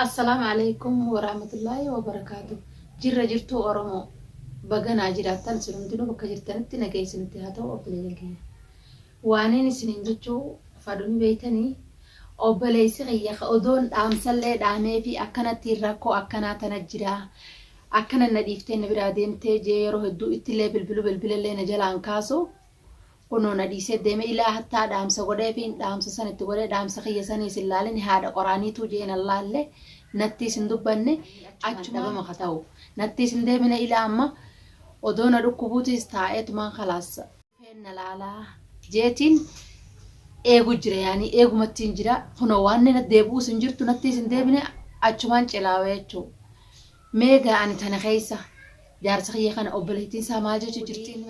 Assalaamu Aleykum Warahmatullaahi Wabarakaatuh Jirra jirtuu Oromoo baga naa jiraattan isin hundinuu bakka jirtanitti nagaya isinitti haa ta'u obboleeyyan kiyya waaniin isiniin jechuu fadhu ni beeytanii obboleessi kiyya ka odoon dhaamsallee dhaameefii akkanattiin rakkoo akkanaa tana jira akkana na dhiiftee na biraa deemtee jee yeroo hedduu ittillee bilbilu bilbilallee na jalaan kaasu Kunoo na dhiisee deeme ilaa hattaa dhaamsa godheefiin dhaamsa san itti godhee dhaamsa kiyya saniis hin laalin haadha qoraaniituu jee nan laalle nattiis hin dubbanne achumaan dhabama ka ta'u nattiis hin deebine ilaa amma odoo na dhukkubuutiis taa'eetumaan kalaas dhufeen na laalaa jeetiin eegu jira yaanii eegumattiin jira kunoo waan na deebi'uus hin jirtu nattiis hin deebine achumaan cilaawee jechuu mee gaa ani tana keessa Jaarsa kiyya kana obboleettiin isaa maal jechu jirti?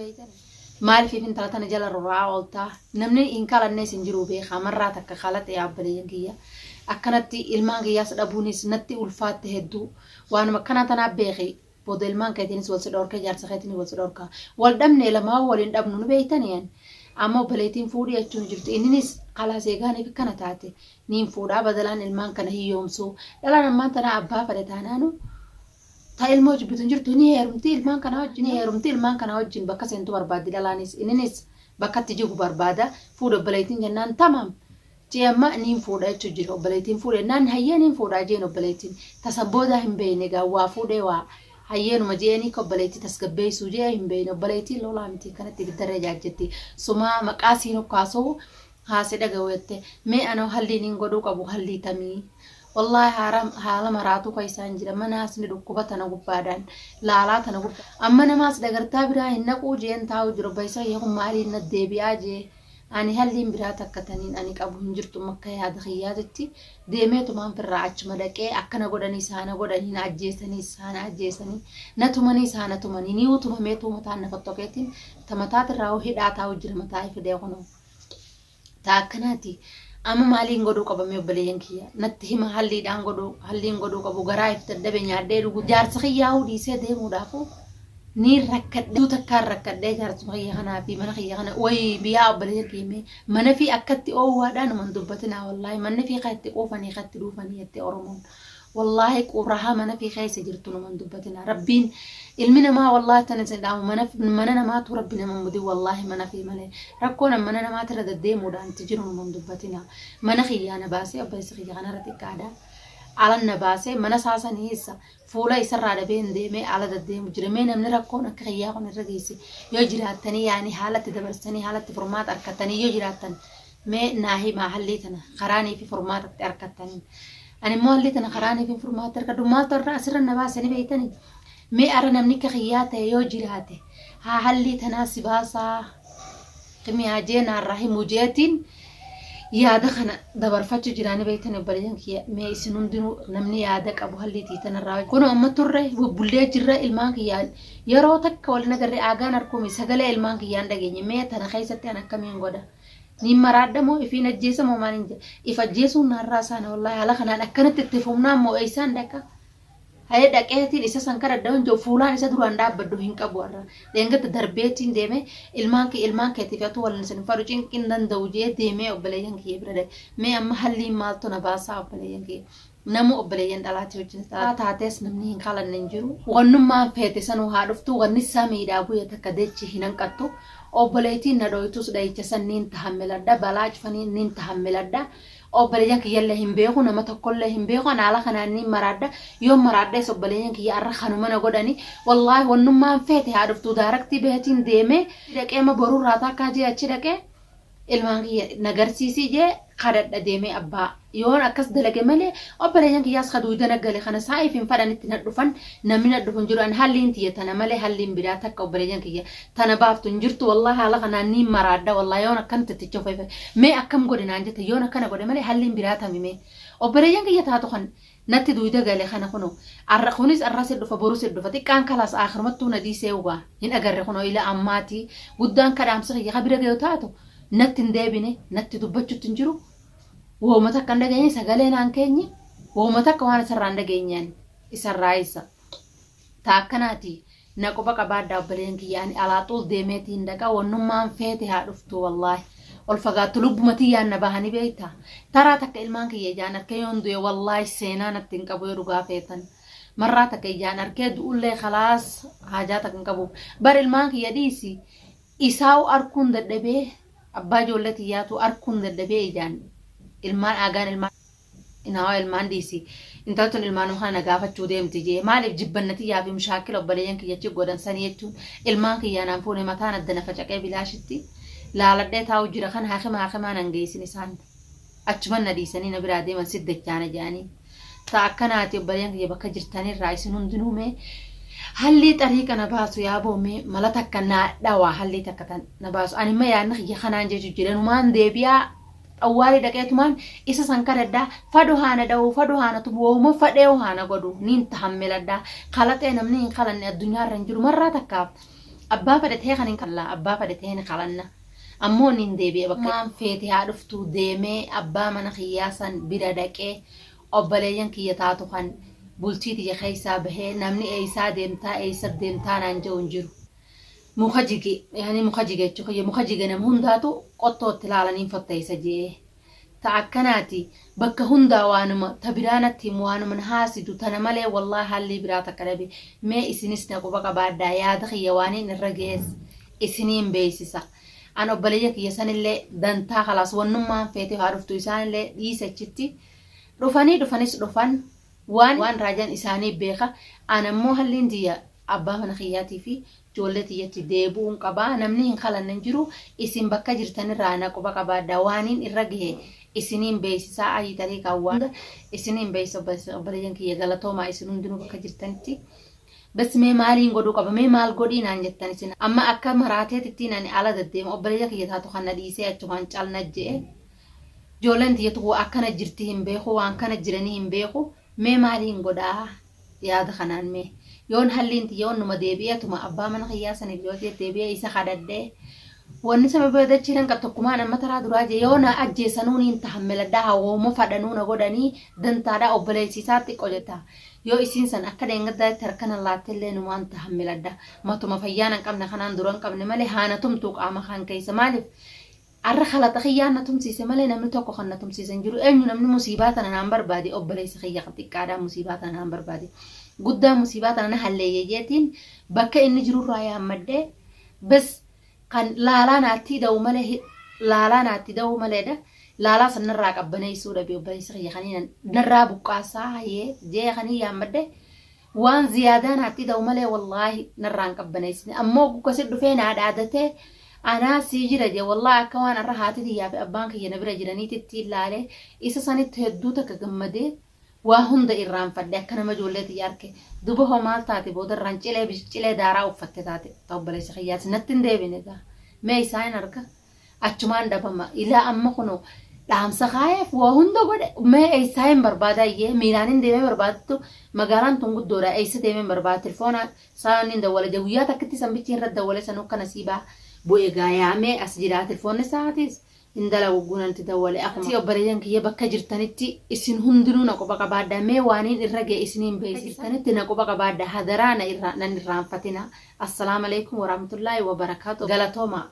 Maaliif intala tana jala rora'aa ooltaa? Namni hin kalannees hin jiru beekaa marraa takka kalaxe yaa obboleeyyan kiyya. Akkanatti ilmaan kiyyaas dhabuunis natti ulfaatte hedduu. Waanuma akkanaa tanaa beeki. Booda ilmaan keetiinis wal si dhorkee jaarsa keetiinis wal si dhorkaa. Wal dhabne lamaa wal hin dhabnu ni beektanii ani. Amma obboleettiin fuudhii jechuun jirti. Inninis kalaas eegaaniif akkana taate. Niin fuudhaa badalaan ilmaan kana hiyyoomsuu. Dhalaan ammaan tanaa abbaa fedhe taanaanu Ta ilmoo jibbitu hin jirtu ni heerumti ilmaan kanaa wajjin ni heerumti ilmaan kanaa wajjin bakka seentu barbaaddi dhalaanis inninis bakka itti jigu barbaada fuudha obboleettiin jennaan tamaam jee amma niin fuudha jechuu jira obboleettiin fuudha jennaan hayyee niin fuudhaa jeen obboleettiin tasan boodaa hin beekne egaa waa fuudhee waa hayyeenuma je'eenii akka obboleettii tasgabbeessuu jee hin beekne obboleettiin lolaa miti kanatti ibiddarra ijaajjetti sumaa maqaa siin ukkaasuu Haa si dhagahu jette mee anoo halliin hin godhuu qabu hallii tamii wallaahi haara haala maraatuu keessaan jira manaas ni dhukkuba tana gubbaadhaan laalaa tana gubba amma namaas dhagartaa biraa hin naquu jeen taa'u jiru baysa kiyya kun maaliin na deebi'aa jee ani halliin biraa takka taniin ani qabu hin jirtu makka yaada kiyyaatitti deemeetumaan firraa achuma dhaqee akkana godhanii saana godhanii na ajjeesanii saana ajjeesanii na tumanii saana tumanii ni utumameetuu mataan na fottokeetiin ta mataatirraa hidhaa taa'u jira mataa fidee kunoo. Ta akkanaati. Amma maaliin godhuu qaba mee obboleeyyan kiyya? Natti hima halliidhaan godhuu, halliin godhuu qabu garaa if dadhabe nyaadhee dhugu. Jaarsa kiyyaahuu dhiisee deemuudhaafu niin rakkadhe. Duu takkaan rakkadhee jaarsuma kiyya kanaa fi mana kiyya kana wayi biyaa obboleeyyan kiyya mee mana fi akkatti oowwaadhaa numan dubbatinaa wallaahi manni fi ka itti quufanii ka itti dhuufanii jette Oromoon. Wallaahi quraha mana fi keessa jirtu numan dubbatina rabbiin ilmi namaa wallaahi tan isin dhaamu mana mana namaatu rabbi nama mudin wallaahi mana fi malee rakkoon an mana namaatirra deddeemuudhaan itti jiru numan dubbatina mana kiyyaa na baasee obboleessi kiyya kanarra xiqqaadha alan na baasee mana isaa saniisa fuula isarraa dhabeen deemee ala deddeemu jira mee namni rakkoon akka kiyyaa kun irra geesse yoo jiraattanii yaani haalatti dabarsanii haalatti furmaata arkattanii yoo jiraattan Mee naa himaa hallii tana karaanii fi furmaata itti arkattaniin. Ani immoo hallii tana karaanii fi furmaata argadhu maaltu har'a asirra na baase ni beektanii? Mee arra namni akka kiyyaa ta'e yoo jiraate haa hallii tanaa si baasaa kimiyaa jee naarraa himu jeetiin yaada kana dabarfachuu jiraa ni beektanii obboleeyyan kiyya mee isin hundinuu namni yaada qabu hallii tii tanarraa kunoo amma turre bubbullee jirra ilmaan kiyyaan yeroo takka wal nagarre aagaan harkuumi sagalee ilmaan kiyyaan dhageenye mee tana keessatti an akkamiin godha. Niin maraadha moo ifiin ajjeesa moo maaliin jedha. If ajjeesuun naarraa saana wallaahi haala kanaan akkanatti itti fufnaan moo eessaan dhaqa. Hayee dhaqeetiin isa san kadhadha hin jiru fuulaan isa duraan dhaabbadhu hin qabu har'a. Dheengadda darbeetiin deemee ilmaan kee ilmaan keetiif atuu waliin isin fadhu cinqiin danda'u jee deemee obboleeyyan kiyya bira dhaqe. Mee amma halliin maaltu na baasaa obboleeyyan kiyya. Namu obboleeyyan dhalaatii wajjin dhalaa taatees namni hin kalanne hin jiru. Wannummaan feete sanuu haa dhuftu wanni samiidhaa bu'e takka dechi hin hanqattu. Obboleettiin na dhooytus dhayicha san niin tahammiladha balaa cufanii niin tahammiladha. Obboleeyyan kiyyallee hin beeku nama tokkollee hin beeku ana haala kanaan niin maraadha. Yoon maraadhees obboleeyyan kiyya arra kanuma na godhani. Wallaahi wannummaan feete haa dhuftu daaraktii baheetiin deemee dhaqee amma borurraa takkaa jee achi dhaqee ilmaan kiyya na garsiisii jee kadhadha deemee abbaa yoon akkas dalage malee obboleeyyan kiyyaas ka duuda na gale kana saa'iif hin fadhanitti na dhufan namni na dhufu hin jiru an halliin tiyya tana malee halliin biraa takka obboleeyyan kiyya tana baaftu hin jirtu wallaahi haala kanaan niin maraadha wallaahi yoon akkanatti itti chofeefe mee akkam godhe naan jette yoon akkana godhe malee halliin biraa tami mee obboleeyyan kiyya taatu kan natti duyda gale kana kuno arra kunis arra si dhufa boru si dhufa xiqqaan kalaas akhirumattuu na dhiisee ugaa hin agarre kuno ila ammaati guddaan kadhaamsi kiyya ka bira gayu taatu natti hin deebine natti dubbachutti hin jiru wooma takka hin dhageenye sagalee naan keenye wooma takka waan isarraa hin dhageenyeen isarraa isa ta akkanaati Na quba qabaadhaa obboleeyyan kiyya ani alaa xuul deemeetiin dhaqa wannummaan feete haa dhuftu wallaahi. Ol fagaattu lubbuma tiyyaan na bahani beekta. Taraa takka ilmaan kiyya ijaan arkee yoon du'e wallaahi seenaa natti hin qabu yoo dhugaa feetan. Marraa takka ijaan arkee du'ullee khalaas haajaa takka hin qabu. Bar ilmaan kiyya dhiisi isaawu arkuun dadhabee abbaa ijoollee tiyyaatu arkuun dadhabee ijaan ilmaan aagaan ilmaan Inaawa ilmaan dhiisi intalli tun ilmaanuma kana na gaafachuu deemti jee maaliif jibbanna tiyyaa fi mushaakila obboleeyyan kiyya achi godhan sanii jechuun ilmaan kiyyaa naan fuune mataan adda na facaqee bilaashitti laaladhee taa'u jira kan haakima haakimaa nan geessin isaan achuman na dhiisanii na biraa deeman sit dachaana jedhanii ta akkanaati obboleeyyan kiyya bakka jirtanirraa isin hundinuu mee hallii xariiqa na baasu yaaboo mee mala takka naa dhawaa hallii takka tan na baasu ani ma yaadni kiyya kanaan jechu jira numaan deebi'aa Xawwaalii dhaqeetumaan isa san kadhadha fadhu haana dha'u fadhu haana tumu wooma fadheewu haana godhu niin tahammeladha kalaxee namni hin kalanne addunyaarra hin jiru marraa takkaaf abbaa fedhe ta'ee kan hin kalla abbaa fedhe ta'ee ni kalanna ammoo niin deebi'e bakka maan feete haa dhuftuu deemee abbaa mana kiyyaa san bira dhaqee obboleeyyan kiyya taatu kan bultii tiyya keessaa bahee namni eeysaa deemtaa eeysa deemtaa naan jedhu hin jiru. Muka jige yani muka jige jechuu kiyya muka jige nama hundaatu qottoo itti laalaniin fotteessa je'ee. Ta akkanaati bakka hundaa waanuma ta biraa natti himu waanuma na haasidu tana malee wallaahi haallii biraa takka dhabe mee isinis na quba qabaadhaa yaada kiyya waaniin irra gehes isiniin beeysisa. An obboleeyyan kiyya sanillee dantaa kalaas wannummaan feete haa dhuftu isaanillee dhiise achitti dhufanii dhufanis dhufan waan waan raajaan isaanii beeka an ammoo halliin tiyya abbaa mana kiyyaatii fi Ijoollee tiyyatti deebi'uun qaba. Namni hin kalanne hin jiru. Isin bakka jirtanirraa na quba qabaadhaa. Waaniin irra gahe isiniin beeksisaa ayyi xariiqaan waan hunda isiniin beeksisa obboleeyyan kiyya galatoomaa isin hundinuu bakka jirtanitti. Bas mee maaliin godhuu qaba mee maal godhii naan jettan isin amma akka maraateetittiin ani ala deddeema obboleeyya kiyya taatu kan na dhiisee achumaan cal na je'e. Ijoolleen tiyyatu akkana jirti hin beeku waan kana jiranii hin beeku mee maaliin godhaa yaada kanaan mee yoon halliin tiyya wannuma deebi'eetuma abbaa mana kiyyaa saniif yoo ta'e deebi'ee isa kadhadhee wanni sababa dachii nan qab tokkumaan amma taraa duraa jee yoo na ajjeesanuu niin tahammeladhaa hawooma fadhanuu na godhanii dantaadhaa obboleessi isaa xiqqo jetta yoo isiin san akka dheengaddaatti harka na laattellee numaan tahammeladha matuma fayyaa nan qabne kanaan dura hin qabne malee haana tumtuu qaama kan keessa maaliif Arra kalaxa kiyyaan na tumsiise malee namni tokko kan na tumsiise hin jiru. Eenyu namni musiibaa tana naan barbaade obboleessa kiyya xiqqaadhaa musiibaa tana naan barbaade. Guddaa musiibaa tana na halleeyye jeetiin bakka inni jirurraa yaammadhee bes kan laalaa naatti da'u malee laalaa naatti da'u maleedha. Laalaa san narraa qabbaneessuu dhabe obboleessa kiyya kanii narraa buqqaasaa hayyee jee kanii yaammadhe Waan ziyaadaa naatti ida'u malee wallaahi narraa hin qabbaneessine. Ammoo oggu kasi dhufee naa dhaadatee anaa sii jira jee wallaahi akka waan arra haati tiyyaa fi abbaan kiyya na bira jiraniititti ilaale isa sanitti hedduu takka gammadee waa hunda irraanfadhe akka nama ijoollee tiyya arke. Duba hoo maal taate boodarraan cilee cilee daaraa uffatte taate ta obboleessa kiyyaas natti hin deebine gaa. Mee isaa hin arga. Achumaan dhabama. Ilaa amma kunoo dhaamsa kaayeef waa hunda godhe mee eessaa hin barbaada iyyee miilaan hin deemee barbaadattu magaalaan tun guddoodha eessa deemee hin barbaada tilfoona saayonni hin dawwale je guyyaa takkitti sanbichi irra dawwale sanuu akkana sii baa bu'e gaayaamee as jira tilfoonni sa'aatis hin dalagu guunanti dawwale akkuma obboleeyyan kiyya bakka jirtanitti isin hundinuu na quba qabaadha mee waaniin irra ga'e isiniin beeksistanitti na quba qabaadha hadaraa na irraa nan irraanfatina assalaamu alaikum warahmatullaahi wabarakaatu galatooma.